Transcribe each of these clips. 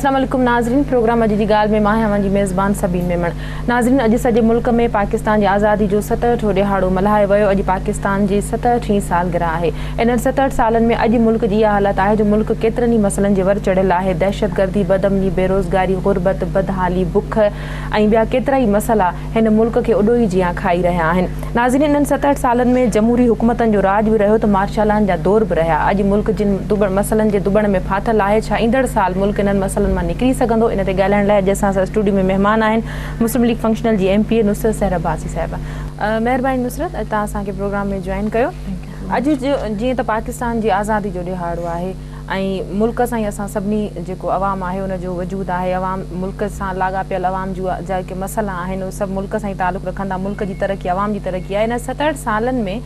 اسلام عليڪم ناظرين پروگرام اڄ جي ڳالهه ۾ مان آهيان اوهان جي ميزبان سبين ميمڻ ناظرين اڄ سڄي ملڪ ۾ پاڪستان جي آزادي جو 67 هون ڏهاڙو ملهايو ويو اڄ پاڪستان جي 67 هين سالگرهه آهي انهن 67 سالن ۾ اڄ ملڪ جي اها حالت آهي جو ملڪ ڪيترن ئي مسئلن جي ور چڙهيل آهي دهشتگردي بدامني بيروزگاري غربت بدحالي بک ۽ ٻيا ڪيترائي مسئلا هن ملڪ کي اڏوهي جيان کائي رهيا آهن. ناظرين انهن 67 سالن ۾ جمهوري حڪومتن جو راڄ به رهيو ته مارشالائن جا دور به رهيا. اڄ ملڪ جن مسئلن جي دٻڻ ۾ ڦاٿل آهي ڇا ايندڙ سال ملڪ انهن مسئلن مان نڪري سگهندو؟ ان تي ڳالهائڻ لاء اڄ اسان سان اسٽوڊيو ۾ مهمان آهن مسلم ليگ فنڪشنل جي ايم پي اي نصرت سحر عباسي صاحبه. مهرباني نصرت اڄ توهان اسان کي پروگرام ۾ جوائن ڪيو. اڄ جيئن ته پاڪستان جي آزادي جو ڏهاڙو آهي. ۽ ملڪ سان ئي اسان سڀني جيڪو عوام آهي ان جو وجود آهي عوام ملڪ سان لاڳاپيل عوام جون جيڪي مسئلا آهن اهي سڀ ملڪ سان ئي تعلق رکن ٿا ملڪ جي ترقي عوام جي ترقي آهي انهن 67 سالن ۾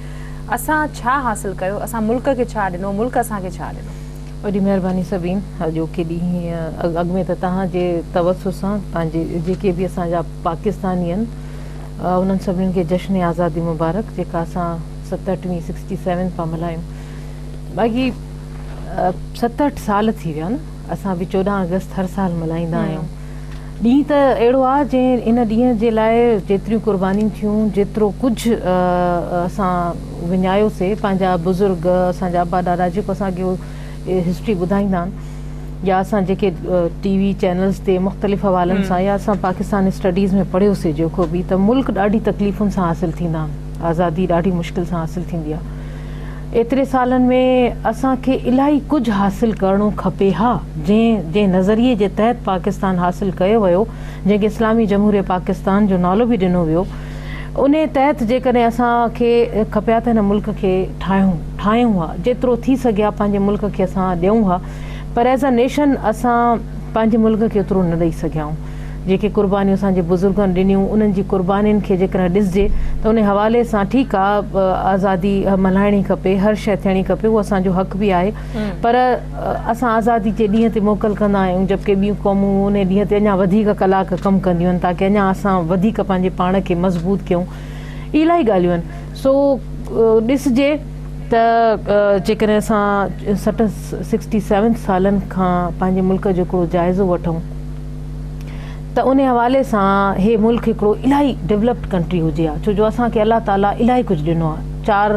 اسان ڇا حاصل ڪيو اسان ملڪ کي ڇا ڏنو ملڪ اسان کي ڇا ڏنو. وڏي مهرباني سبين اڄوڪي ڏينهن اڳ ۾ ته توهان جي توسط سان پنهنجي جيڪي به اسان جا پاڪستاني آهن انهن سڀني کي جشن آزادي مبارڪ جيڪا اسان ستهٺوين سڪسٽي سيون پيا ملهايون باقي 67 سال ٿي ويا نه اسان به 14 آگسٽ هر سال ملهائيندا آهيون ڏينهن ته اهڙو آهي جنهن ان ڏينهن جي لاء جيتريون قربانيون ٿيون جيترو ڪجهه اسان وڃايوسي پنهنجا بزرگ اسان جا ابا ڏاڏا جيڪو اسان کي هسٽري ٻڌائيندا آهن يا اسان جيڪي ٽي وي چينلز تي مختلف حوالن سان يا اسان پاڪستان اسٽڊيز ۾ پڙهيوسي جيڪو به ته ملڪ ڏاڍي تڪليفن سان حاصل ٿيندا آهن آزادي ڏاڍي مشڪل سان حاصل ٿيندي آهي ايتري سالن ۾ اسان کي الاهي ڪجهه حاصل ڪرڻو کپي ها، جنهن جنهن نظريي جي تحت پاڪستان حاصل ڪيو ويو، جنهن کي اسلامي جمهوريه پاڪستان جو نالو به ڏنو ويو، انهي تحت جيڪڏهن اسان کي کپي ها ته هن ملڪ کي ٺاهيون ٺاهيون ها، جيترو ٿي سگهي ها پنهنجي ملڪ کي اسان ڏيون ها، پر ايز اي نيشن اسان پنهنجي ملڪ کي اوترو نه ڏئي سگهيا آهيون. جيڪي قربانيون اسان جي بزرگن ڏنيون انهن جي قربانين کي جيڪڏهن ڏسجي ته انهي حوالي سان ٺيڪ آ آزادي ملهائڻي کپي هر شيء ٿيڻي کپي اهو اسان جو حق به آهي پر اسان آزادي جي ڏينهن تي موڪل ڪندا آهيون جبڪه ٻيون قومون انهي ڏينهن تي اڃا وڌيڪ ڪلاڪ ڪم ڪنديون آهن تاڪه اڃا اسان وڌيڪ پنهنجي پاڻ کي مضبوط ڪيون الاهي ڳالهيون آهن سو ڏسجي ته جيڪڏهن اسان 60 سڪسٽي سيون سالن کان پنهنجي ملڪ جو هڪڙو جائزو وٺون ته ان حوالي سان هي ملڪ هڪڙو الاهي ڊولپڊ ڪنٽري هجي ها ڇو جو اسان کي الله تعالي الاهي ڪجهه ڏنو آهي چار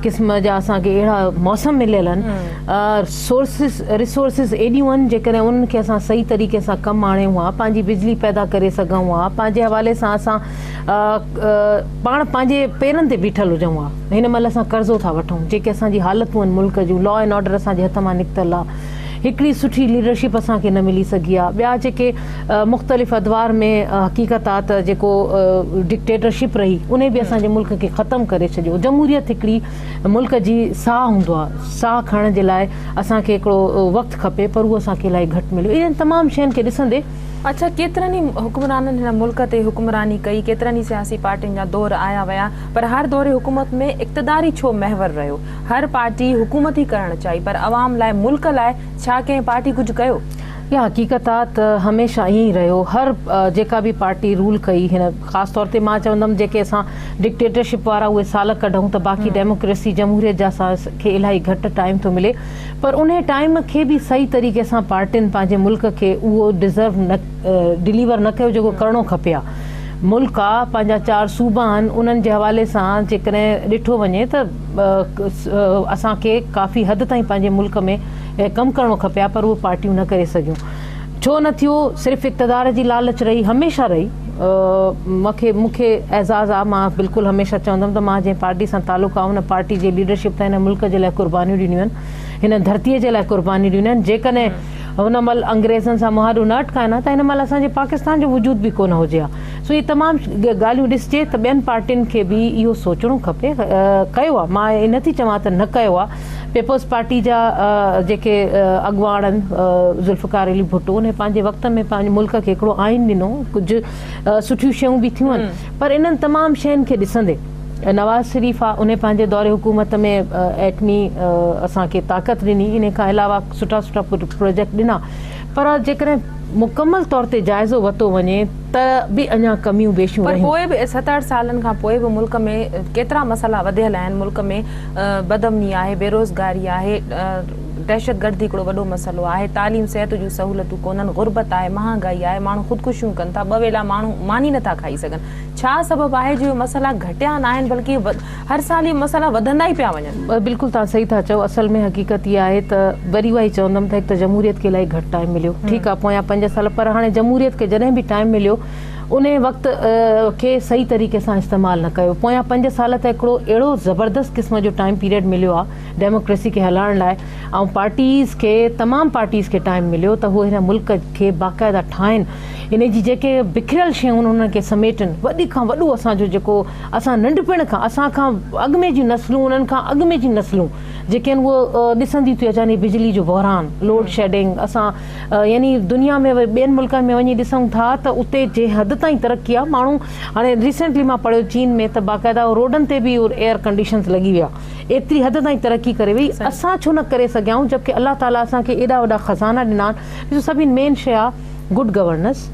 قسم جا اسان کي اهڙا موسم مليل آهن سورسز ريسورسز ايڏيون آهن جيڪڏهن انهن کي اسان صحيح طريقي سان ڪم آڻيون ها پنهنجي بجلي پيدا ڪري سگهون ها پنهنجي حوالي سان اسان پاڻ پنهنجي پيرن تي بيٺل هجون ها هن مهل اسان قرضو ٿا وٺون جيڪي اسان جي حالتون آهن ملڪ جون لا اينڊ آرڊر اسان جي هٿ مان نڪتل آهي هڪڙي سٺي ليڊرشپ اسان کي نه ملي سگهي آهي ٻيا جيڪي مختلف ادوار ۾ حقيقت آهي ته جيڪو ڊڪٽيٽرشپ رهي انهي به اسان جي ملڪ کي ختم ڪري ڇڏيو جمهوريت هڪڙي ملڪ جي ساهه هوندو آهي ساهه کڻڻ جي لاء اسان کي هڪڙو وقت کپي پر اهو اسان کي الاهي گهٽ مليو انهن تمام شين کي ڏسندي اڇا ڪيترن ئي حڪمرانن هن ملڪ تي حڪمراني ڪئي، ڪيترن ئي سياسي پارٽين جا دور آيا ويا پر هر دور حڪومت ۾ اقتدار ئي ڇو محور رهيو؟ هر پارٽي حڪومت ئي ڪرڻ چاهي پر عوام لاء ملڪ لاء ڇا ڪنهن پارٽي ڪجهه ڪيو؟ اها حقيقت آ ته هميشه ائين ئي رهيو هر جيڪا به پارٽي رول ڪئي هن خاص طور تي مان چوندم جيڪي اسان ڊڪٽيٽرشپ وارا اهي سال ڪڍون ته باقي ڊيموڪريسي جمهوريت جا اسان کي الاهي گهٽ ٽائيم ٿو ملي پر انهي ٽائيم کي به صحيح طريقي سان پارٽين پنهنجي ملڪ کي اهو ڊزرو نه ڊليور نه ڪيو جيڪو ڪرڻو کپي ها. ملڪ آ پنهنجا چار صوبا آهن انهن جي حوالي سان جيڪڏهن ڏٺو وڃي ته اسان کي ڪافي حد تائين پنهنجي ملڪ ۾ ڪم ڪرڻو کپي ها پر اهي پارٽيون نه ڪري سگهيون. ڇو نه ٿيو صرف اقتدار جي لالچ رهي هميشه رهي مونکي مونکي اعزاز آ مان بلڪل هميشه چوندم ته مان جنهن پارٽي سان تعلق آ ان پارٽي جي ليڊرشپ ته هن ملڪ جي لاء قربانيون ڏنيون آهن هن ڌرتي جي لاء قربانيون ڏنيون آهن جيڪڏهن هن مهل انگريزن سان مهاڏو نه اٽڪائن ها ته هن مهل اسان جي پاڪستان جو وجود به ڪونه هجي ها سو اهي تمام ڳالهيون ڏسجي ته ٻين پارٽين کي به اهو سوچڻو کپي ڪيو آ مان ائين نٿي چوان ته نه ڪيو آ پيپلز پارٽي جا جيڪي اڳواڻ آهن ذوالفقار علي ڀٽو انهي پنهنجي وقت ۾ پنهنجي ملڪ کي هڪڙو آئين ڏنو ڪجهه سٺيون شيون به ٿيون آهن پر انهن تمام شين کي ڏسندي نواز شريف آ انهي پنهنجي دور حڪومت ۾ ايٽمي اسان کي طاقت ڏني انهي کان علاوه سٺا سٺا پروجيڪٽ ڏنا پر جيڪڏهن مڪمل طور تي جائزو ورتو وڃي ته به اڃا ڪميون بيشيون پر پوء به 67 سالن کان پوء به ملڪ ۾ ڪيترا مسئلا وڌيل آهن ملڪ ۾ بدامني آهي، بيروزگاري آهي، دهشتگردي هڪڙو وڏو مسئلو آهي، تعليم صحت جون سهولتون ڪونهن، غربت آهي، مهانگائي آهي، ماڻهو خودڪشيون ڪن ٿا، ٻه ويلا ماڻهو ماني نٿا کائي سگهن، ڇا سبب آهي جو اهي مسئلا گهٽيا ناهن بلڪه هر سال اهي مسئلا وڌندا ئي پيا وڃن؟ بلڪل توهان صحيح ٿا چئو، اصل ۾ حقيقت اها آهي ته وري اها ئي چوندم ته هڪ ته جمهوريت کي الاهي گهٽ ٽائيم مليو، ٺيڪ آهي پويان پنج سال پر هاڻي جمهوريت کي جڏهن به ٽائيم مليو انهي وقت کي صحيح طريقي سان استعمال نه ڪيو، پويان پنج سال ته هڪڙو اهڙو زبردست قسم جو ٽائيم پيريڊ مليو آهي ڊيموڪريسي کي هلائڻ لاء ۽ پارٽيز کي تمام پارٽيز کي ٽائيم مليو ته هو هن ملڪ کي باقاعده ٺاهن انهي جي جيڪي بکريل شيون آهن انهن کي سميٽن وڏي کان وڏو اسان جو جيڪو اسان ننڍپڻ کان اسان کان اڳ ۾ جون نسلون انهن کان اڳ ۾ جون نسلون جيڪي آهن اهو ڏسنديون ٿيون اچن هي بجلي جو بحران لوڊ شيڊنگ اسان يعني دنيا ۾ ٻين ملڪن ۾ وڃي ڏسون ٿا ته اتي جنهن حد تائين ترقي آهي ماڻهو هاڻي ريسينٽلي مان پڙهيو چين ۾ ته باقاعده روڊن تي به ايئر ڪنڊيشنز لڳي ويا ايتري حد تائين ترقي ڪري وئي اسان ڇو نه ڪري سگهيا آهيون جبڪه الله تعالي اسان کي ايڏا وڏا خزانا ڏنا آهن ڏسو سڀني مين شيء آهي گڊ گورننس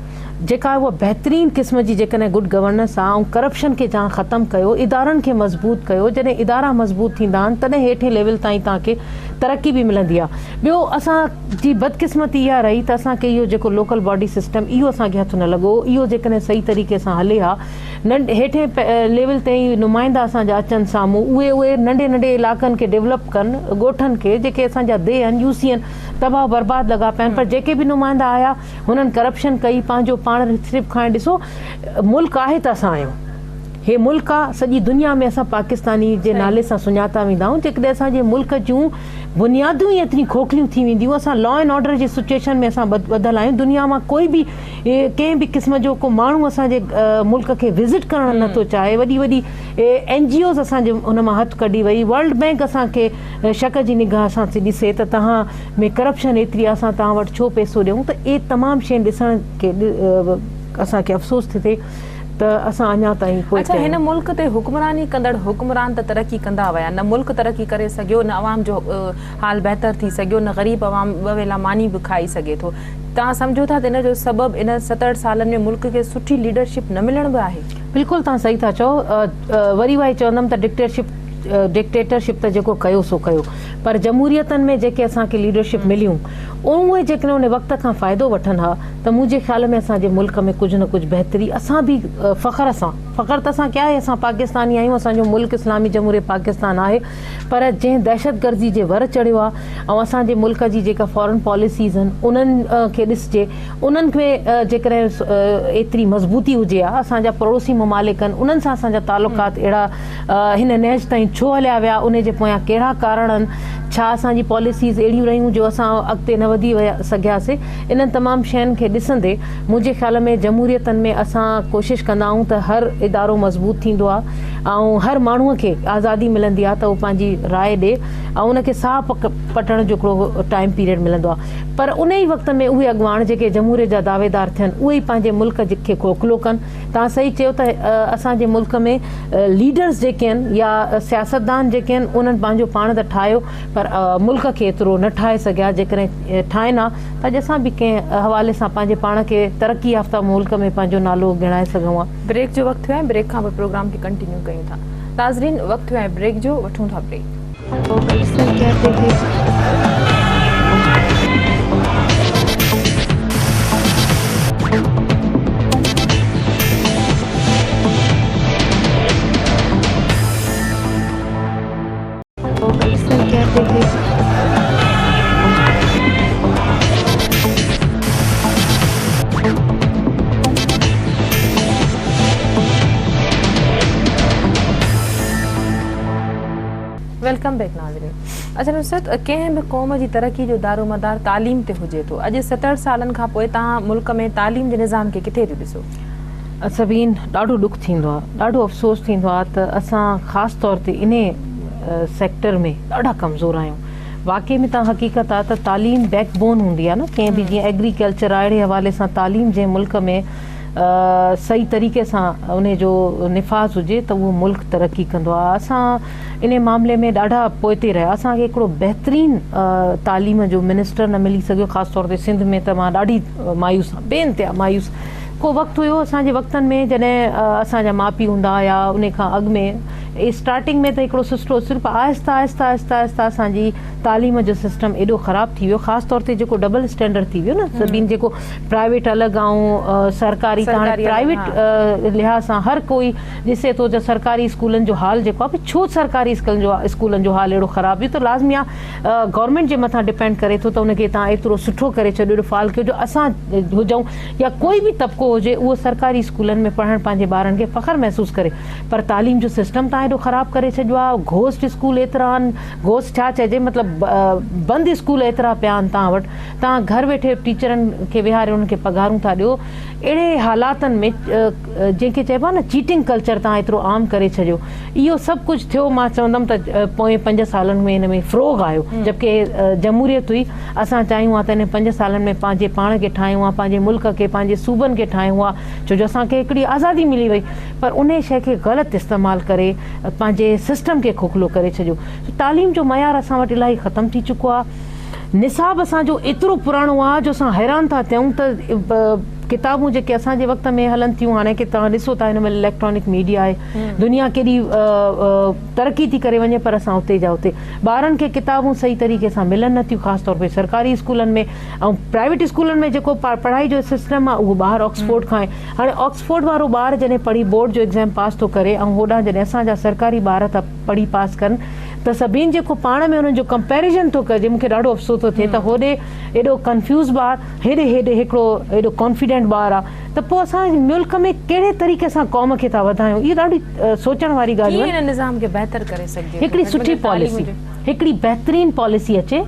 جيڪا آهي اها بهترين قسم جي جيڪڏهن گڊ گورننس آهي ۽ ڪرپشن کي جان ختم ڪيو ادارن کي مضبوط ڪيو جڏهن ادارا مضبوط ٿيندا آهن تڏهن هيٺين ليول تائين توهان کي ترقي به ملندي آهي ٻيو اسان جي بدقسمتي اها رهي ته اسان کي اهو جيڪو لوڪل باڊي سسٽم اهو اسان کي هٿ نه لڳو اهو جيڪڏهن صحيح طريقي سان هلي ها ننڍ هيٺين ليول تي ئي نمائندا اسان جا اچن سامهون اهي اهي ننڍي ننڍي علائقن کي ڊيولپ ڪن ڳوٺن کي جيڪي اسان جا ديهه آهن يو سي آهن تباهه برباد لڳا پيا آهن پر جيڪي به نمائندا آيا هنن ڪرپشن ڪئي پنهنجو پاڻ صرف کائڻ ڏسو ملڪ آهي ته اسان آهيون هي ملڪ آ سڄي دنيا ۾ اسان پاڪستاني جي نالي سان سڃاتا ويندا آهيون جيڪڏهن اسان جي ملڪ جون بنيادون ئي ايتريون کوکليون ٿي وينديون اسان لا اينڊ آرڊر جي سچويشن ۾ اسان ٻڌل آهيون دنيا مان ڪوئي به ڪنهن به قسم جو ڪو ماڻهو اسان جي ملڪ کي وزٽ ڪرڻ نٿو چاهي وڏي وڏي اين جي اوز اسان جي ان مان هٿ ڪڍي وئي ورلڊ بينڪ اسان کي شڪ جي نگاهه سان ٿي ڏسي ته توهان ۾ ڪرپشن ايتري آ اسان توهان وٽ ڇو پئسو ڏيون ته اهي تمام شين ڏسڻ کي اسان کي افسوس ٿي ٿئي ته اسان اڃا تائين پوئتي اڇا هن آهيون. ملڪ تي حڪمراني ڪندڙ حڪمران ته ترقي ڪندا ويا نه ملڪ ترقي ڪري سگهيو نه عوام جو حال بهتر ٿي سگهيو نه غريب عوام ٻه ويلا ماني به کائي سگهي ٿو توهان سمجهو ٿا ته ان جو سبب ان 67 سالن ۾ ملڪ کي سٺي ليڊرشپ نه ملڻ به آهي؟ بلڪل توهان صحيح ٿا چئو وري اها ئي چوندم ته ڊڪٽيٽرشپ ڊڪٽيٽرشپ ته جيڪو ڪيو سو ڪيو پر جمهوريتن ۾ جيڪي اسان کي ليڊرشپ مليون اهي جيڪڏهن ان وقت کان فائدو وٺن ها ته منهنجي خيال ۾ اسان جي ملڪ ۾ ڪجهه نه ڪجهه بهتري اسان به فخر سان فخر ته اسان کي آهي اسان پاڪستاني آهيون اسان جو ملڪ اسلامي جمهوريه پاڪستان آهي پر جنهن دهشتگردي جي ور چڙهيو آهي ۽ اسان جي ملڪ جي جيڪا فارن پاليسيز آهن انهن کي ڏسجي انهن ۾ جيڪڏهن ايتري مضبوطي هجي ها اسان جا پڙوسي ممالڪ آهن انهن سان اسان جا تعلقات اهڙا هن نهج تائين ڇو هليا ويا، انهي جي پويان ڪهڙا ڪارڻ آهن، ڇا اسان جي پاليسيز اهڙيون رهيون جو اسان اڳتي نه وڌي سگهياسي، انهن تمام شين کي ڏسندي منهنجي خيال ۾ جمهوريتن ۾ اسان ڪوشش ڪندا آهيون ته هر ادارو مضبوط ٿيندو آهي ۽ هر ماڻهو کي آزادي ملندي آهي ته هو پنهنجي راء ڏي ۽ ان کي ساهه پٽڻ جو هڪڙو ٽائيم پيريڊ ملندو آهي پر انهي وقت ۾ اهي اڳواڻ جيڪي جمهوريت جا دعويدار ٿين اهي ئي پنهنجي ملڪ کي کوکلو ڪن. توهان صحيح چيو ته اسان جي ملڪ ۾ ليڊرز جيڪي آهن يا سياستدان جيڪي آهن انهن پنهنجو پاڻ ته ٺاهيو پر ملڪ کي ايترو نه ٺاهي سگهيا جيڪڏهن ٺاهين ها ته اڄ اسان به ڪنهن حوالي سان پنهنجي پاڻ کي ترقي يافته ملڪ ۾ پنهنجو نالو ڳڻائي سگهون ها. بريڪ جو وقت ٿيو آهي بريڪ کان پوء پروگرام کي ڪنٽينيو ڪيون ٿا ناظرين وقت ٿيو آهي بريڪ جو وٺون ٿا بريڪ. Welcome back ناظرين اچا نصرت ڪنهن به قوم جي ترقي جو دارومدار تعليم تي هجي ٿو اڄ 67 سالن کان پوء توهان ملڪ ۾ تعليم جي نظام کي ڪٿي ٿيون ڏسو؟ سبين ڏاڍو ڏک ٿيندو آهي ڏاڍو افسوس ٿيندو آهي ته اسان خاص طور تي انهي سيڪٽر ۾ ڏاڍا ڪمزور آهيون واقعي ۾ تان حقيقت آهي ته تعليم بيڪ بون هوندي آهي نه ڪنهن به جيئن ايگريڪلچر آهي اهڙي حوالي سان تعليم جنهن ملڪ ۾ صحيح طريقي سان انهي جو نفاذ هجي ته اهو ملڪ ترقي ڪندو آهي اسان انهي معاملي ۾ ڏاڍا پوئتي رهيا اسان کي هڪڙو بهترين تعليم جو منسٽر نه ملي سگهيو خاص طور تي سنڌ ۾ ته مان ڏاڍي مايوس آهيان بي انتها مايوس ڪو وقت هيو اسان جي وقتن ۾ جڏهن اسان جا ماء پيء هوندا هيا انهي کان اڳ ۾ اسٽارٽنگ ۾ ته هڪڙو سسٽو صرف آهستي آهستي آهستي آهستي اسان جي تعليم جو سسٽم ايڏو خراب ٿي ويو خاص طور تي جيڪو ڊبل اسٽينڊرڊ ٿي ويو نه سڀني جيڪو پرائيويٽ الڳ ۽ سرڪاري ته هاڻي پرائيويٽ لحاظ سان هر ڪوئي ڏسي ٿو ته سرڪاري اسڪولن جو حال جيڪو آهي ڇو سرڪاري اسڪولن جو اسڪولن جو حال اهڙو خراب ٿيو ته لازمي آهي گورنمينٽ جي مٿان ڊپينڊ ڪري ٿو ته ان کي تان ايترو سٺو ڪري ڇڏيو ايڏو فعال ڪيو جو اسان هجون يا ڪوئي به طبقو هجي اهو سرڪاري اسڪولن ۾ پڙهڻ پنهنجي ٻارن کي فخر محسوس ڪري پر تعليم جو سسٽم تان ايڏو خراب ڪري ڇڏيو آهي گهوسٽ اسڪول ايترا آهن گهوسٽ ڇا چئجي مطلب بند اسڪول ايترا پيا آهن تان وٽ تان گهر ويٺي ٽيچرن کي ويهاري انهن کي پگهارون ٿا ڏيو اهڙي حالاتن ۾ جنهن کي چئبو آهي نه چيٽنگ ڪلچر تان ايترو عام ڪري ڇڏيو اهو سڀ ڪجهه ٿيو مان چوندم ته پوئين پنج سالن ۾ هن ۾ فروغ آيو جبڪه جمهوريت هئي اسان چاهيون ها ته انهن پنج سالن ۾ پنهنجي پاڻ کي ٺاهيون ها پنهنجي ملڪ کي پنهنجي صوبن کي ٺاهيون ها ڇو جو اسان کي هڪڙي آزادي ملي وئي پر انهي شيء کي غلط استعمال ڪري پنهنجي سسٽم کي کوکلو ڪري ڇڏيو تعليم جو معيار اسان وٽ الاهي ختم ٿي چڪو آهي نصاب اسان جو ايترو پراڻو آ جو اسان حيران ٿا ٿيون ته ڪتابون جيڪي اسان جي وقت ۾ هلن ٿيون هاڻي ڪي توهان ڏسو ٿا هن مهل اليڪٽرانڪ ميڊيا آهي دنيا ڪيڏي ترقي ٿي ڪري وڃي پر اسان اتي جا اتي ٻارن کي ڪتابون صحيح طريقي سان ملن نٿيون خاص طور تي سرڪاري اسڪولن ۾ ۽ پرائيويٽ اسڪولن ۾ جيڪو پڙهائي جو سسٽم آ اهو ٻاهر آڪسفورڊ کان آهي هاڻي آڪسفورڊ وارو ٻار جڏهن پڙهي بورڊ جو ايگزام پاس ٿو ڪري ۽ هوڏانهن جڏهن اسان جا سرڪاري ٻار ٿا پڙهي پاس ڪن ته سڀين جيڪو پاڻ ۾ انهن جو ڪمپيريزن ٿو ڪجي مونکي ڏاڍو افسوس ٿو ٿئي ته هوڏي ايڏو ڪنفيوز ٻار هيڏي هيڏي هڪڙو ايڏو ڪانفيڊنٽ ٻار آ ته پوء اسان ملڪ ۾ ڪهڙي طريقي سان قوم کي ٿا وڌايون اهو ڏاڍي سوچڻ واري ڳالهيون آهن. ڪيئن ان نظام کي بهتر ڪري سگهجي ٿو هڪڙي سٺي پاليسي هڪڙي بهترين پاليسي اچي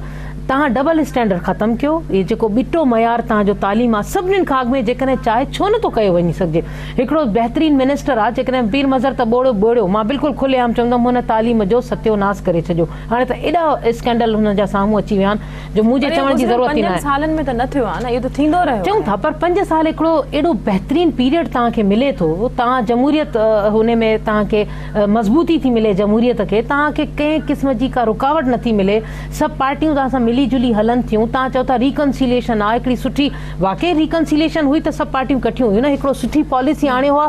توهان ڊبل اسٽينڊرڊ ختم ڪيو هي جيڪو ٻٽو معيار توهان جو تعليم آ سڀنين کان اڳ ۾ جيڪڏهن چاهي ڇو نٿو ڪيو وڃي سگهجي هڪڙو بهترين منسٽر آ جيڪڏهن پير مظهر ته ٻوڙيو ٻوڙيو مان بلڪل کلي عام چوندم هن تعليم جو ستيو ناس ڪري ڇڏيو هاڻي ته ايڏا اسڪينڊل هن جا سامهون اچي ويا آهن جو مون جي پر اهو چوڻ جي گذريل ضرورت ئي پنجن ناهي. سالن ۾ ته نه ٿيو آ نه اهو ته ٿيندو رهيو چئون آهي. ٿا پر پنج سال هڪڙو ايڏو بهترين پيريڊ توهان کي ملي ٿو توهان جمهوريت ان ۾ توهان کي مضبوطي ٿي ملي جمهوريت کي توهان کي ڪنهن قسم جي ڪا رڪاوٽ نٿي ملي سڀ پارٽيون توهان سان ملي جلي هلن ٿيون توهان چئو ٿا ريڪنسيليشن آ هڪڙي سٺي واقعي ريڪنسيليشن هئي ته سڀ پارٽيون ڪٺيون هيون نه هڪڙو سٺي پاليسي آڻيو ها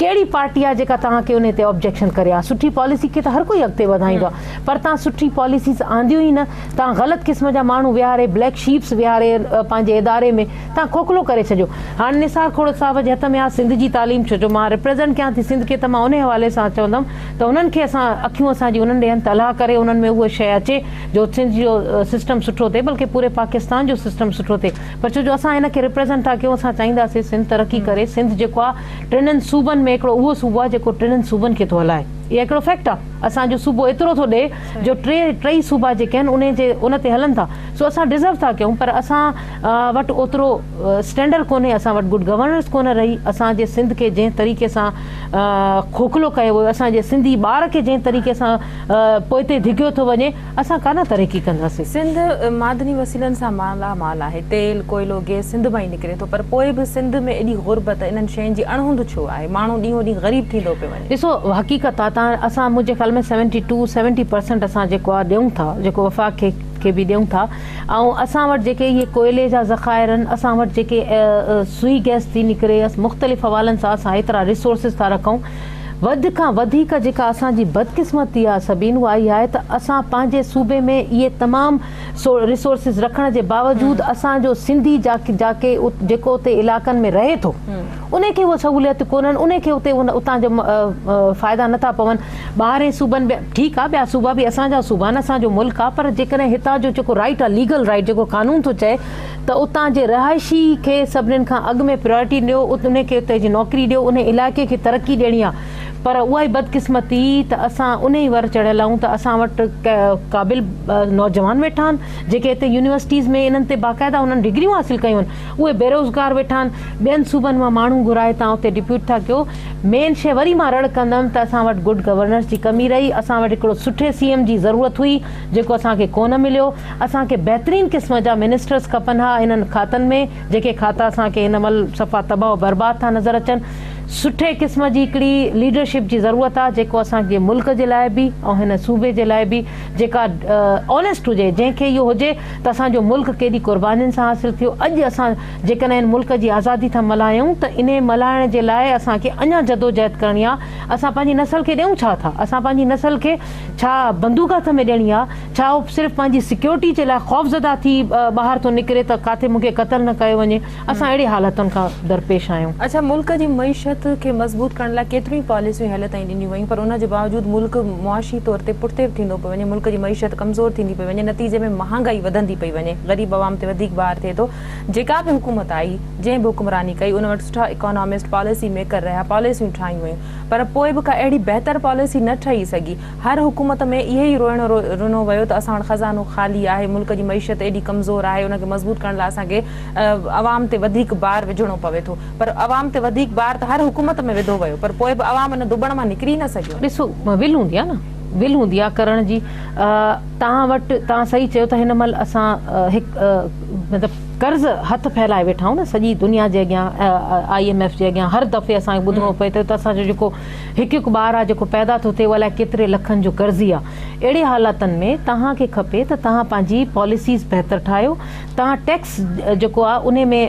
ڪهڙي پارٽي آ جيڪا توهان کي انهي تي آبجيڪشن ڪري ها سٺي پاليسي کي ته هر ڪوئي اڳتي وڌائيندو آ پر توهان سٺي پاليسيز آنديون ئي نه توهان غلط قسم جا ماڻهو ويهاري بليڪ شيپس ويهاري پنهنجي اداري ۾ توهان کوکلو ڪري ڇڏيو هاڻي نثار کهڙو صاحب جي هٿ ۾ آ سنڌ جي تعليم ڇو جو مان ريپريزنٽ ڪيان ٿي سنڌ کي ته مان انهي حوالي سان چوندم ته انهن کي اسان اکيون اسان جي انهن ڏي آهن ته الله ڪري انهن ۾ اها شيء اچي جو سنڌ جو سسٽم سٺو ٿئي بلڪه پوري پاڪستان جو سسٽم سٺو ٿئي پر ڇو جو اسان هن کي ريپريزنٽ ٿا ڪيون اسان چاهينداسين سنڌ ترقي ڪري سنڌ جيڪو آهي ٽنهن صوبن ۾ هڪڙو اهو صوبو آهي جيڪو ٽنهن صوبن کي ٿو هلائي اها هڪڙو فيڪٽ آهي اسان جو صوبو ايترو ٿو ڏئي جو ٽي ٽئي صوبا جيڪي آهن انهي جي ان تي هلن ٿا سو اسان ڊزرو ٿا ڪيون پر اسان وٽ اوترو اسٽينڊر ڪونهي اسان وٽ گڊ گورننس ڪونه رهي اسان جي سنڌ کي جنهن طريقي سان کوکلو ڪيو ويو اسان جي سنڌي ٻار کي جنهن طريقي سان پوئتي ڌڪيو ٿو وڃي، اسان ڪانه ترقي ڪنداسين. سنڌ معدني وسيلن سان مالا مال آهي، تيل، ڪوئلو، گيس سنڌ مان ئي نڪري ٿو پر پوء به سنڌ ۾ ايڏي غربت، انهن شين جي اڻهوند ڇو آهي؟ ماڻهو ڏينهون ڏينهن غريب ٿيندو پيو وڃي. ڏسو حقيقت آ تان اسان منهنجي خيال ۾ سيونٽي ٽو سيونٽي پرسنٽ اسان جيڪو آ ڏيون ٿا جيڪو وفاق کي کي به ڏيون ٿا ۽ اسان وٽ جيڪي اهي ڪوئلي جا ذخائر آهن اسان وٽ جيڪي سوئي گئس ٿي نڪري مختلف حوالن سان اسان ايترا ريسورسز ٿا رکون وڌ کان وڌيڪ جيڪا اسان جي بدقسمتي آ سبين اها اها آهي ته اسان پنهنجي صوبي ۾ اهي تمام ريسورسز رکڻ جي باوجود اسان جو سنڌي جاڪي جيڪو اتي علائقن ۾ رهي ٿو انهي کي اهي سهوليتون ڪونهن انهي کي اتي اتان جو فائدا نٿا پون ٻاهرين صوبن ۾ ٺيڪ آ ٻيا صوبا به اسان جا صوبا آهن اسان جو ملڪ آ پر جيڪڏهن هتان جو جيڪو رائيٽ آ ليگل رائيٽ جيڪو قانون ٿو چئي ته اتان جي رهائشي کي سڀنين کان اڳ ۾ پريارٽي ڏيو انهي کي اتي جي نوڪري ڏيو انهي علائقي کي ترقي ڏيڻي آ پر اها ئي بدقسمتي ته اسان انهي ور چڙهيل آهيون ته اسان وٽ قابل نوجوان ويٺا آهن جيڪي هتي يونيورسٽيز ۾ انهن تي باقاعده انهن ڊگريون حاصل ڪيون آهن اهي بيروزگار ويٺا آهن ٻين صوبن مان ماڻهو گهرائي تان اتي ڊپيوٽ ٿا ڪيو مين شي وري مان رڙ ڪندم ته اسان وٽ گڊ گورننس جي ڪمي رهي اسان وٽ هڪڙو سٺي سي ايم جي ضرورت هئي جيڪو اسان کي ڪونه مليو. اسان کي بهترين قسم جا منسٽرس کپن ها انهن کاتن ۾ جيڪي کاتا اسان کي هن مهل صفا تباهه و برباد ٿا نظر اچن. سٺي قسم جي هڪڙي ليڊرشپ جي ضرورت آ جيڪو اسان جي ملڪ جي لاء به ۽ هن صوبي جي لاء به جيڪا آنيسٽ هجي جنهن کي اهو هجي ته اسان جو ملڪ ڪيڏي قربانين سان حاصل ٿيو اڄ اسان جيڪڏهن هن ملڪ جي آزادي ٿا ملهايون ته انهي ملهائڻ جي لاء اسان کي اڃا جدوجهد ڪرڻي آ اسان پنهنجي نسل کي ڏيون ڇا ٿا اسان پنهنجي نسل کي ڇا بندوق هٿ ۾ ڏيڻي آ ڇا هو صرف پنهنجي سيڪيورٽي جي لاء خوفزده ٿي ٻاهر ٿو نڪري ته ڪاٿي مون کي قتل نه ڪيو وڃي اسان اهڙي حالتن کان درپيش آهيون. اڇا ملڪ جي معيشت کي مضبوط ڪرڻ لاء ڪيتريون ئي پاليسيون هيل تائين ڏنيون ويون پر ان جي باوجود ملڪ معاشي طور تي پٺتي ٿيندو پيو وڃي ملڪ جي معيشت ڪمزور ٿيندي پئي وڃي نتيجي ۾ مهانگائي وڌندي پئي وڃي غريب عوام تي وڌيڪ بار ٿئي ٿو جيڪا به حڪومت آئي جنهن به حڪمراني ڪئي ان وٽ سٺا اڪانامسٽ پاليسي ميڪر رهيا پاليسيون ٺاهيون ويون پر پوء به ڪا اهڙي بهتر پاليسي نه ٺهي سگهي هر حڪومت ۾ اهي ئي روئڻو رنو ويو ته اسان وٽ خزانو خالي آهي، ملڪ جي معيشت ايڏي ڪمزور آهي، ان کي مضبوط ڪرڻ لاء اسان کي عوام تي وڌيڪ بار وجهڻو پوي ٿو. پر عوام تي وڌيڪ بار ته هر حڪومت ۾ وڌو ويو پر پوء به عوام ان ڌٻڻ مان نڪري نه سگهيو. ڏسو ول هوندي آهي نه ول هوندي آهي ڪرڻ جي توهان وٽ توهان صحيح چيو ته هن مهل اسان هڪ مطلب قرض هٿ ڦهلائي ويٺا آهيون نه سڄي دنيا جي اڳيان I M F جي اڳيان هر دفعي اسان کي ٻڌڻو پئي ٿو ته اسان جو جيڪو هڪ هڪ ٻار آ جيڪو پيدا ٿو ٿئي اهو الائي ڪيتري لکن جو قرضي آ. اهڙي حالتن ۾ توهان کي کپي ته توهان پنهنجي پاليسيز بهتر ٺاهيو، توهان ٽيڪس جيڪو آ انهي ۾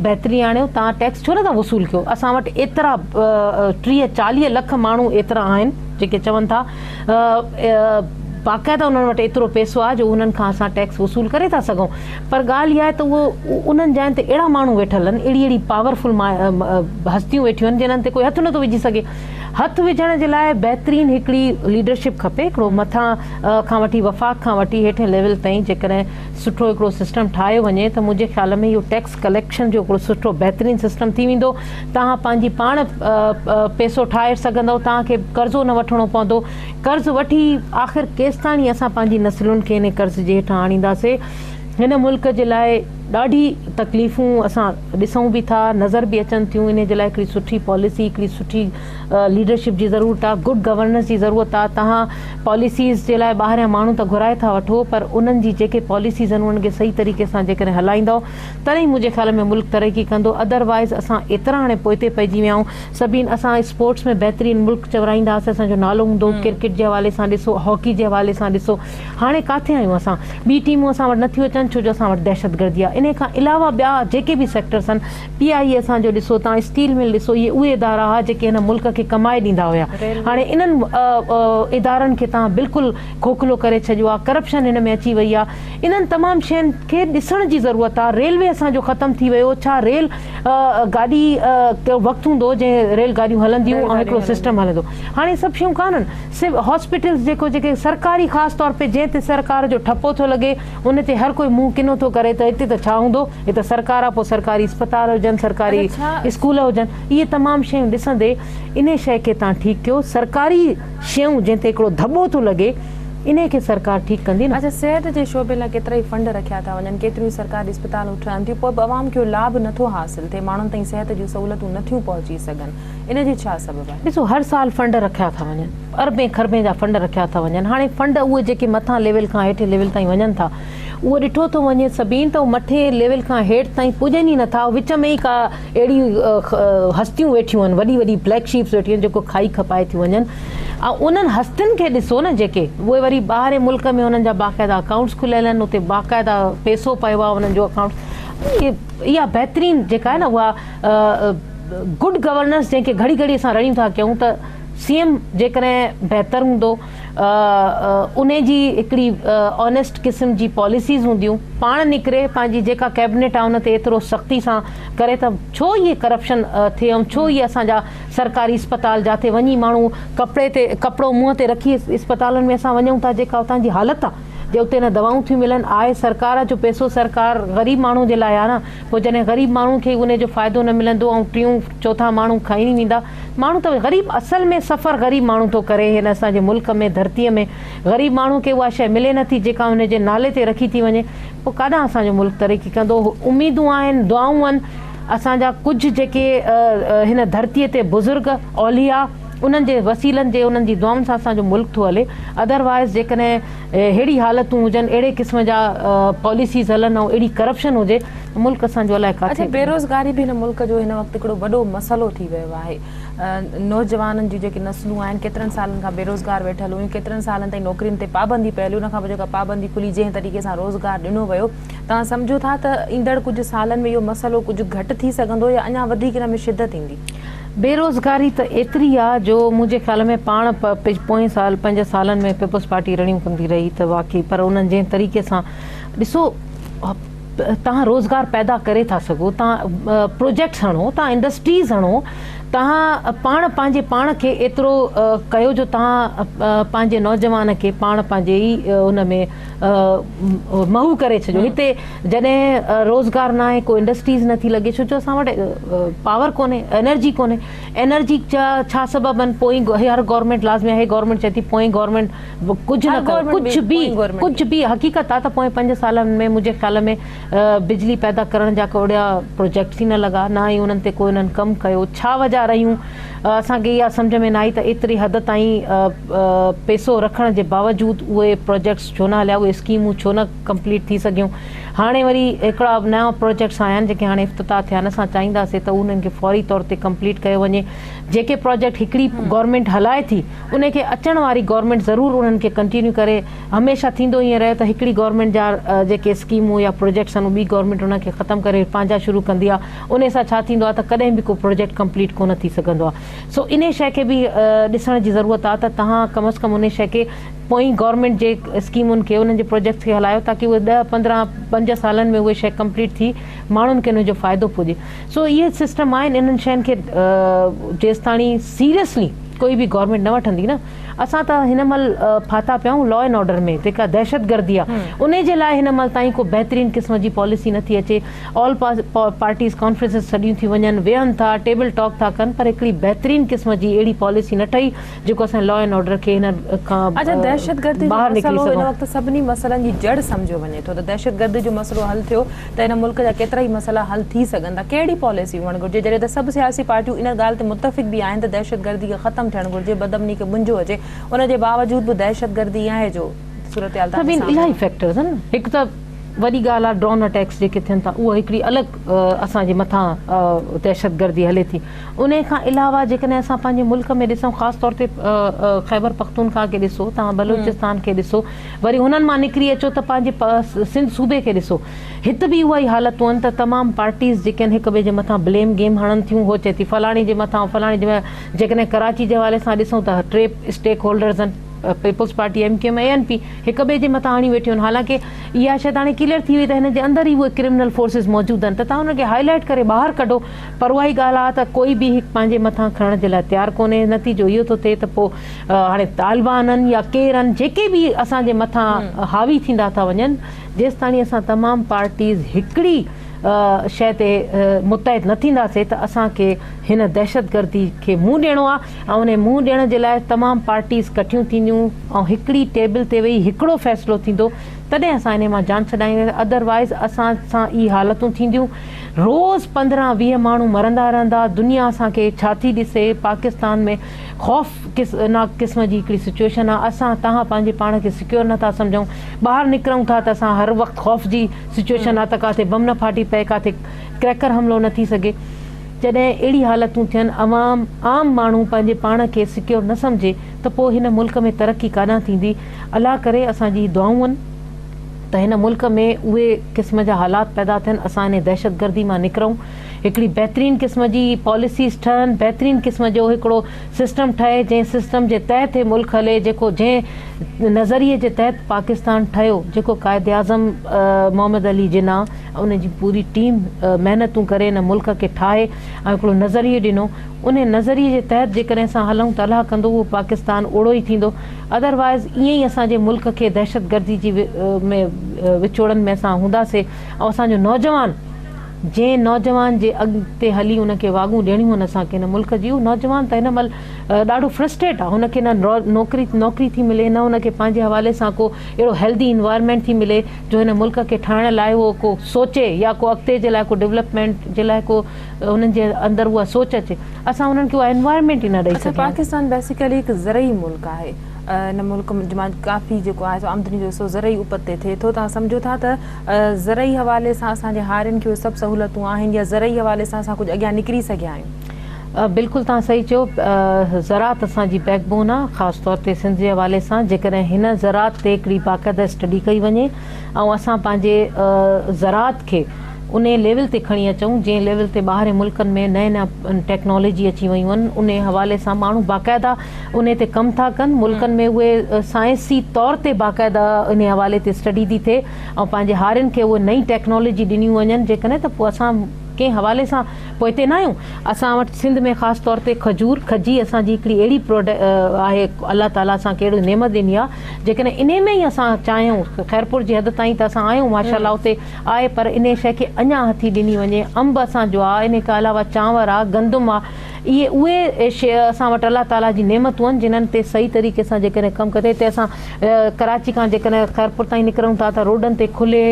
بهتري آڻيو، توهان ٽيڪس ڇو نٿا وصول ڪيو، اسان وٽ ايترا 30 40 لک ماڻهو ايترا آهن جيڪي چون ٿا باقاعده انهن وٽ ايترو پئسو آ جو انهن کان اسان ٽيڪس وصول ڪري ٿا سگهون پر ڳالهه اها آهي ته اهو انهن جاين تي اهڙا ماڻهو ويٺل آهن اهڙي اهڙي پاورفل هستيون ويٺيون آهن جنھن تي ڪوئي هٿ نٿو وجهي سگهي. هٿ وجهڻ جي لاء بهترين هڪڙي ليڊرشپ کپي هڪڙو مٿان کان وٺي وفاق کان وٺي هيٺين ليول تائين جيڪڏهن سٺو هڪڙو سسٽم ٺاهيو وڃي ته منهنجي خيال ۾ اهو ٽيڪس ڪليڪشن جو هڪڙو سٺو بهترين سسٽم ٿي ويندو توهان پنهنجي پاڻ پئسو ٺاهي سگهندؤ توهان کي قرضو نه وٺڻو پوندو قرض وٺي آخر ڪيستاڻي اسان پنهنجي نسلن کي انهي قرض جي هيٺان آڻينداسي هن ملڪ جي لاء ڏاڍي تڪليفون اسان ڏسون به ٿا نظر به اچن ٿيون انهي جي لاء هڪڙي سٺي پاليسي هڪڙي سٺي ليڊرشپ جي ضرورت آ گڊ گورننس جي ضرورت آ توهان پاليسيز جي لاء ٻاهريان ماڻهو ته گهرائي ٿا وٺو پر انهن جي جيڪي پاليسيز آهن انهن کي صحيح طريقي سان جيڪڏهن هلائيندؤ تڏهن ئي منهنجي خيال ۾ ملڪ ترقي ڪندو ادر وائز اسان ايترا هاڻي پوئتي پئجي ويا آهيون سڀين اسان اسپورٽس ۾ بهترين ملڪ چورائيندا هئاسين اسان جو نالو هوندو هو ڪرڪيٽ جي حوالي سان ڏسو هاڪي جي حوالي سان ڏسو هاڻي ڪاٿي آهيون اسان؟ ٻي ٽيمون اسان وٽ نٿيون اچن ڇو جو اسان وٽ دهشتگردي آهي. انهي کان علاوه ٻيا جيڪي به سيڪٽرس آهن، پي آء اي اسان جو ڏسو، توهان اسٽيل مل ڏسو، اهي اهي ادارا هئا جيڪي هن ملڪ کي ڪمائي ڏيندا هيا. هاڻي انهن ادارن کي توهان بلڪل کوکلو ڪري ڇڏيو آهي، ڪرپشن هن ۾ اچي وئي آهي. انهن تمام شين کي ڏسڻ جي ضرورت آهي. ريلوي اسان جو ختم ٿي ويو، ڇا ريل گاڏي ڪو وقت هوندو هو جنهن ريل گاڏيون هلنديون ۽ هڪڙو سسٽم هلندو هاڻي سڀ شيون ڪانهن. سول هاسپيٽلز جيڪو جيڪي سرڪاري خاص طور پي جنهن تي سرڪار جو ٺپو ٿو لڳي ان تي هر ڪوئي منهن ڪنو ٿو ڪري ته هتي ته ڇا هوندو هي ته سرڪار آ پوء سرڪاري اسپتال هجن سرڪاري اسڪول هجن اهي تمام شيون ڏسندي انهي شيء کي تان ٺيڪ ڪيو سرڪاري شيون جنهن تي هڪڙو ڌٻو ٿو لڳي انهي کي سرڪار ٺيڪ ڪندي نه. اڇا صحت جي شعبي لاء ڪيترائي فنڊ رکيا ٿا وڃن ڪيتريون ئي سرڪاري اسپتالون ٺهن ٿيون پوء به عوام کي اهو لاڀ نٿو حاصل ٿئي ماڻهن تائين صحت جون سهولتون نٿيون پهچي سگهن. ان جو ڇا سبب آهي؟ ڏسو هر سال فنڊ رکيا ٿا وڃن اربين کربين جا فنڊ رکيا ٿا وڃن هاڻي فنڊ اهي جيڪي مٿان ليول کان هيٺين ليول تائين وڃن ٿا اهو ڏٺو ٿو وڃي سڀين ته مٿين ليول کان هيٺ تائين پڄن ئي نٿا وچ ۾ ئي ڪا اهڙي هستيون ويٺيون آهن وڏي وڏي بليڪ شيپس ويٺيون آهن جيڪو کائي کپائي ٿيون وڃن ۽ انهن هستين کي ڏسو نه جيڪي اهي وري ٻاهرين ملڪ ۾ انهن جا باقاعده اڪائونٽس کليل آهن اتي باقاعده پيسو پيو آهي انهن جو اڪائونٽ اها بهترين جيڪا آهي نه اها گڊ گورننس جنهن کي گهڙي گهڙي اسان رڙيون ٿا ڪيون ته سي ايم جيڪڏهن بهتر هوندو ان جي هڪڙي آنيسٽ قسم جي پاليسيز هونديون پاڻ نڪري پنهنجي جيڪا ڪيبنيٽ آهي ان تي ايترو سختي سان ڪري ته ڇو اهي ڪرپشن ٿئي ۽ ڇو اهي اسان جا سرڪاري اسپتال جاٿي وڃي ماڻهو ڪپڙي تي ڪپڙو منهن تي رکي اسپتالن ۾ اسان وڃون ٿا جيڪا اتان جي حالت آهي جي اتي نه دوائون ٿيون ملن آهي سرڪار جو پئسو سرڪار غريب ماڻهو جي لاء آهي نه پوء جڏهن غريب ماڻهو کي ان جو فائدو نه ملندو ۽ ٽيون چوٿان ماڻهو کائي ويندا ماڻهو ته غريب اصل ۾ سفر غريب ماڻهو ٿو ڪري هن اسان جي ملڪ ۾ ڌرتي ۾ غريب ماڻهو کي اها شيء ملي نٿي جيڪا ان جي نالي تي رکي ٿي وڃي پوء ڪاڏانهن اسان جو ملڪ ترقي ڪندو اميدون آهن دعائون آهن اسان جا ڪجهه جيڪي هن ڌرتي تي بزرگ اولياء. انهن جي وسيلن جي انهن جي دعائن سان اسان جو ملڪ ٿو هلي ادروائز جيڪڏهن اهڙي حالتون هجن اهڙي قسم جا پاليسيز هلن ۽ اهڙي ڪرپشن هجي ته ملڪ اسان جو الائي اڇا ڪاٿي. بيروزگاري به هن ملڪ جو هن وقت هڪڙو وڏو مسئلو ٿي ويو آهي نوجوانن جون جيڪي نسلون آهن ڪيترن سالن کان بيروزگار ويٺل هيون ڪيترن سالن تائين نوڪرين تي پابندي پيل هئي ان کان پوء جيڪا پابندي کلي جنهن طريقي سان روزگار ڏنو ويو توهان سمجهو ٿا ته ايندڙ ڪجهه سالن ۾ اهو مسئلو ڪجهه گهٽ ٿي سگهندو يا اڃا وڌيڪ ان ۾ شدت ايندي؟ بيروزگاري ته ايتري آ جو منهنجي خيال ۾ پاڻ پوئين سال پنج سالن ۾ پيپلز پارٽي رڙيون ڪندي رهي ته واقعي پر انهن جنهن طريقي سان ڏسو توهان روزگار پيدا ڪري ٿا سگهو توهان پروجيڪٽس هڻو توهان انڊسٽريز هڻو توهان پاڻ پنهنجي پاڻ کي ايترو ڪيو جو توهان پنهنجي نوجوان کي پاڻ پنهنجي ئي ان ۾ محو ڪري ڇڏيو هتي جڏهن روزگار ناهي ڪو انڊسٽريز نٿي لڳي ڇو جو اسان وٽ پاور ڪونهي انرجي ڪونهي انرجي جا ڇا سبب آهن پوئين هر گورنمينٽ لازمي آهي گورنمينٽ چئي ٿي پوئين گورنمينٽ ڪجهه نه ڪيو ڪجهه به ڪجهه به حقيقت آ ته پوئين پنج سالن ۾ منهنجي خيال ۾ بجلي پيدا ڪرڻ جا ڪو اهڙا پروجيڪٽس ئي نه لڳا نه ئي انهن تي ڪو انهن ڪم ڪيو ڇا وجه رهيون اسان کي اها سمجهه ۾ نه آئي ته ايتري حد تائين پيسو رکڻ جي باوجود اهي پروجيڪٽس ڇو نه هليا اهي اسڪيمون ڇو نه ڪمپليٽ ٿي سگهيون هاڻي وري هڪڙا نيا پروجيڪٽس آيا آهن جيڪي هاڻي افتتاح ٿيا آهن اسان چاهينداسين ته انهن کي فوري طور تي ڪمپليٽ ڪيو وڃي جيڪي پروجيڪٽ هڪڙي گورنمينٽ هلائي ٿي انهي کي اچڻ واري گورنمينٽ ضرور انهن کي ڪنٽينيو ڪري هميشه ٿيندو ائين رهيو ته هڪڙي گورنمينٽ جا جيڪي اسڪيمون يا پروجيڪٽس آهن ٻي گورنمينٽ انهن کي ختم ڪري پنهنجا شروع ڪندي آهي انهي سان ڇا ٿيندو آهي ته ڪڏهن به ڪو پروجيڪٽ ڪمپليٽ ڪونه ٿي سگهندو آهي سو انهي شيء کي به ڏسڻ جي ضرورت آهي ته توهان ڪم از ڪم انهي شيء کي پوئين گورنمينٽ جي اسڪيمن کي انهن جي پروجيڪٽس کي هلايو تاڪي اهي ڏهه 15 پنج سالن ۾ اهي شيء ڪمپليٽ ٿي ماڻهن کي انهي جو فائدو پڄي سو اهي سسٽم آهن انهن شين کي جيستاڻي سيريسلي ڪوئي به گورنمينٽ نه وٺندي نه اسان ته هن مهل ڦاٿا پيا آهيون لا اينڊ آرڊر ۾ جيڪا دهشتگردي آهي انهي جي لاء هن مهل تائين ڪو بهترين قسم جي پاليسي نٿي اچي آل پارٽيز ڪانفرنسز سڏيون ٿيون وڃن ويهن ٿا ٽيبل ٽاڪ ٿا ڪن پر هڪڙي بهترين قسم جي اهڙي پاليسي نه ٺهي جيڪو اسان لا اينڊ آرڊر کي هن کان اڇا دهشتگردي جو ٻاهر نڪري مسئلو هن سگهون. وقت سڀني مسئلن جي جڙ سمجهيو وڃي ٿو ته دهشتگردي جو مسئلو حل ٿيو ته هن ملڪ جا ڪيترائي مسئلا حل ٿي سگهن ٿا، ڪهڙي پاليسي هئڻ گهرجي جڏهن ته سڀ سياسي پارٽيون ان ڳالهه تي متفق به آهن ته دهشتگردي کي ختم ٿيڻ گهرجي، بدامني کي ٻنجو اچي، ان جي باوجود به دهشتگردي ائين آهي جو صورتحال توهان جي سڀني سامهون الاهي آهي. فيڪٽرز آهن نه، هڪ ته وڏي ڳالهه آهي ڊرون اٽيڪس جيڪي ٿين ٿا اهو هڪڙي الڳ اسان جي مٿان دهشتگردي هلي ٿي، انهي کان علاوه جيڪڏهن اسان پنهنجي ملڪ ۾ ڏسون خاص طور تي خيبر پختونخواهه کي ڏسو توهان بلوچستان کي ڏسو وري هنن مان نڪري اچو ته پنهنجي سنڌ صوبي کي ڏسو هت به اها ئي حالتون آهن ته تمام پارٽيز جيڪي آهن هڪ ٻئي جي مٿان بليم گيم هڻن ٿيون هو چئي ٿي فلاڻي جي مٿان فلاڻي جي مٿان جيڪڏهن ڪراچي جي حوالي سان ڏسون ته ٽي اسٽيڪ هولڊرز آهن peoples party M Q M ۽ A N P هڪ ٻئي جي مٿان هڻي ويٺيون آهن حالانڪه اها شيء ته هاڻي ڪليئر ٿي وئي ته هن جي اندر ئي اهي ڪرمنل فورسز موجود آهن ته توهان انهن کي هائي لائيٽ ڪري ٻاهر ڪڍو پر اها ئي ڳالهه آهي ته ڪوئي به هڪ پنهنجي مٿان کڻڻ جي لاء تيار ڪونهي نتيجو اهو ٿو ٿئي ته پوء هاڻي طالبانن يا ڪير آهن جيڪي به اسان جي مٿان حاوي ٿيندا ٿا وڃن جيستاڻي اسان تمام پارٽيز هڪڙي شيء تي متحد نه ٿينداسي ته اسان کي هن دهشتگردي کي منهن ڏيڻو آهي ۽ انهي منهن ڏيڻ جي لاء تمام پارٽيز ڪٺيون ٿينديون ۽ هڪڙي ٽيبل تي ويهي هڪڙو فيصلو ٿيندو تڏهن اسان انهي مان جان ڇڏائينداسين ادروائز اسان سان اهي حالتون ٿينديون روز 15 20 ماڻهو مرندا رهندا دنيا اسان کي ڇا ٿي ڏسي پاڪستان ۾ خوف ناڪ قسم جي هڪڙي سچوئيشن آ اسان تهان پنهنجي پاڻ کي سڪيور نه ٿا سمجهون ٻاهر نڪرون ٿا ته اسان هر وقت خوف جي سچوئيشن آ ته ڪاٿي بم نه ڦاٽي پئي ڪاٿي ڪريڪر حملو نه ٿي سگهي جڏهن اهڙي حالتون ٿين عوام عام ماڻهو پنهنجي پاڻ کي سڪيور نه سمجهي ته پوء هن ملڪ ۾ ترقي ڪاڏانهن ٿيندي الله ڪري اسان جي دعائون ته هن ملڪ ۾ اهي قسم جا حالات پيدا ٿين اسان انهي دهشتگردي مان نڪرون هڪڙي بهترين قسم جي پاليسيز ٺهن، بهترين قسم جو هڪڙو سسٽم ٺهي، جنهن سسٽم جي تحت هي ملڪ هلي، جيڪو جنهن نظريي جي تحت پاڪستان ٺهيو، جيڪو قائداعظم محمد علي جناح ۽ ان جي پوري ٽيم محنتون ڪري هن ملڪ کي ٺاهي ۽ هڪڙو نظريو ڏنو، انهي نظريي جي تحت جيڪڏهن اسان هلون ته الله ڪندو اهو پاڪستان اوڙو ئي ٿيندو، ادروائز ائين ئي اسان جي ملڪ کي دهشتگردي جي ۾ وچوڙن ۾ اسان هونداسي ۽ اسان جو نوجوان. جنهن نوجوان جي اڳتي هلي ان کي واڳون ڏيڻيون آهن اسان کي هن ملڪ جي اهو نوجوان ته هن مهل ڏاڍو فرسٽريٽ آهي هن کي نه نوڪري نوڪري ٿي ملي نه هن کي پنهنجي حوالي سان ڪو اهڙو هيلدي انوائرمينٽ ٿي ملي جو هن ملڪ کي ٺاهڻ لاء اهو ڪو سوچي يا ڪو اڳتي جي لاء ڪو ڊولپمينٽ جي لاء ڪو انهن جي اندر اها سوچ اچي اسان انهن کي اها انوائرمينٽ ئي نه ڏئي اڇا سگهيا آهيون. پاڪستان بيسيڪلي هڪ زرعي ملڪ آهي ان ملڪ مان ڪافي جيڪو آهي سو آمدني جو حصو زرعي اپت تي ٿئي ٿو توهان سمجهو ٿا ته زرعي حوالي سان اسان جي هارين کي اهي سڀ سهولتون آهن يا زرعي حوالي سان اسان ڪجهه اڳيان نڪري سگهيا آهيون؟ بلڪل توهان صحيح چيو زراعت اسان جي بيڪ بون آهي خاص طور تي سنڌ جي حوالي سان جيڪڏهن هن زراعت تي هڪڙي باقاعده اسٽڊي ڪئي وڃي ۽ اسان پنهنجي زراعت کي انهي ليول تي کڻي اچون جنهن ليول تي ٻاهرين ملڪن ۾ نئين نئين ٽيڪنالاجي اچي ويون آهن انهي حوالي سان ماڻهو باقاعده انهي تي ڪم ٿا ڪن ملڪن ۾ اهي سائنسي طور تي باقاعده انهي حوالي تي اسٽڊي ٿي ٿئي ۽ پنهنجي هارين کي اهي نئين ٽيڪنالاجي ڏنيون وڃن جيڪڏهن ته پوء اسان ڪنهن حوالي سان پوئتي نه آهيون اسان وٽ سنڌ ۾ خاص طور تي کجور کجي اسان جي هڪڙي اهڙي پروڊ آهي الله تعالي اسان کي اهڙي نعمت ڏني آهي جيڪڏهن انهي ۾ ئي اسان چاهيون خيرپور جي حد تائين ته اسان آهيون ماشاء الله اتي آهي پر انهي شيء کي اڃا هٿي ڏني وڃي انب اسان جو آ انهي کان علاوه چانور آ گندم آ اهي اهي شيء اسان وٽ الله تعالي جي نعمتون آهن جنھن تي صحيح طريقي سان جيڪڏهن ڪم ڪجي هتي اسان ڪراچي کان جيڪڏهن خيرپور تائين نڪرون ٿا ته روڊن تي کلي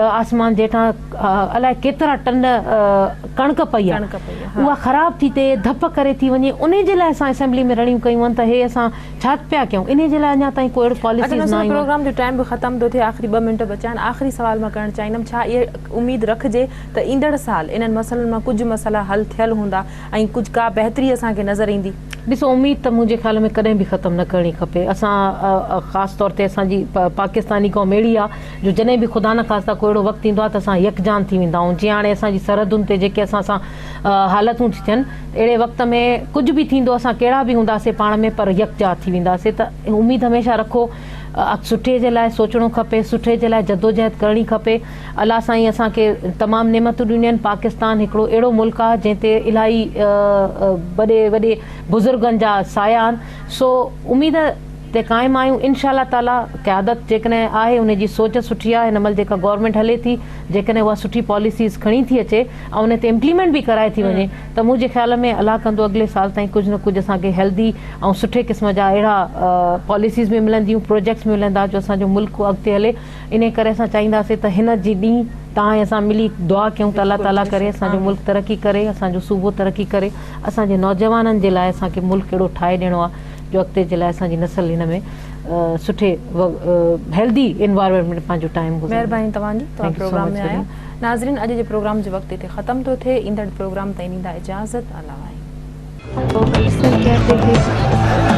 آسمان جي هيٺان الائي ڪيترا ٽن ڪڻڪ پئي آ اها خراب ٿي ٿئي ڌپ ڪري ٿي وڃي انهي جي لاء اسان اسيمبلي ۾ رڙيون ڪيون آهن ته هي اسان ڇا پيا ڪيون انهي جي لاء اڃا تائين ڪو اهڙو اچا پاليسيز نه نصرت آيون آهن. پروگرام جو ٽائيم به ختم ٿو ٿئي آخري ٻه منٽ بچيا آهن آخري سوال مان ڪرڻ چاهيندم ڇا اها اميد رکجي ته ايندڙ سال انهن مسئلن مان ڪجهه مسئلا حل ٿيل هوندا ۽ ڪجهه ڪا بهتري اسان کي نظر ايندي؟ ڏسو اميد ته منهنجي خيال ۾ ڪڏهن به ختم نه ڪرڻي کپي اسان خاص طور تي اسان جي پاڪستاني قوم اهڙي آهي جو جڏهن به خدا نخواسته ڪو اهڙو وقت ايندو آهي ته اسان يڪجان ٿي ويندا آهيون جيئن هاڻي اسان جي سرحدن تي جيڪي اسان سان حالتون ٿي ٿين اهڙي وقت ۾ ڪجهه به ٿيندو اسان ڪهڙا به هونداسين پاڻ ۾ پر يڪجا ٿي وينداسين ته اميد هميشه رکو سٺي جي لاء سوچڻو کپي سٺي جي لاء جدوجهد ڪرڻي کپي الله سائين اسان کي تمام نعمتون ڏنيون آهن پاڪستان هڪڙو اهڙو ملڪ آهي جنهن تي الاهي وڏي وڏي بزرگن جا سايا آهن سو اميد تي قائم آهيون انشاء الله تعالي قيادت جيڪڏهن آهي ان جي سوچ سٺي آهي هن مهل جيڪا گورنمينٽ هلي ٿي جيڪڏهن اها سٺي پاليسيز کڻي ٿي اچي ۽ ان تي امپليمينٽ به ڪرائي ٿي وڃي ته منهنجي خيال ۾ الله ڪندو اڳلي سال تائين ڪجهه نه ڪجهه اسان کي هيلدي ۽ سٺي قسم جا اهڙا پاليسيز به ملنديون پروجيڪٽس به ملندا جو اسان جو ملڪ اڳتي هلي انهي ڪري اسان چاهينداسين ته هن جي ڏينهن توهان ۽ اسان ملي دعا ڪيون ته الله تعالي ڪري اسان جو ملڪ ترقي ڪري اسان جو صوبو ترقي ڪري اسان جي نوجوانن جي لاء اسان کي ملڪ اهڙو ٺاهي ڏيڻو آهي جو اڳتي جي لاء اسان جي نسل هن ۾ سٺي هيلدي انوائرمينٽ ۾ پنهنجو ٽائيم گذاري. مهرباني توهان جي توهان thank you so programme much ۾ آيا. سرين. ناظرين اڄ جي پروگرام جو وقت هتي ختم ٿو ٿئي ايندڙ پروگرام تائين ڏيندا اجازت الله واهي. वो अक्सर कहते थे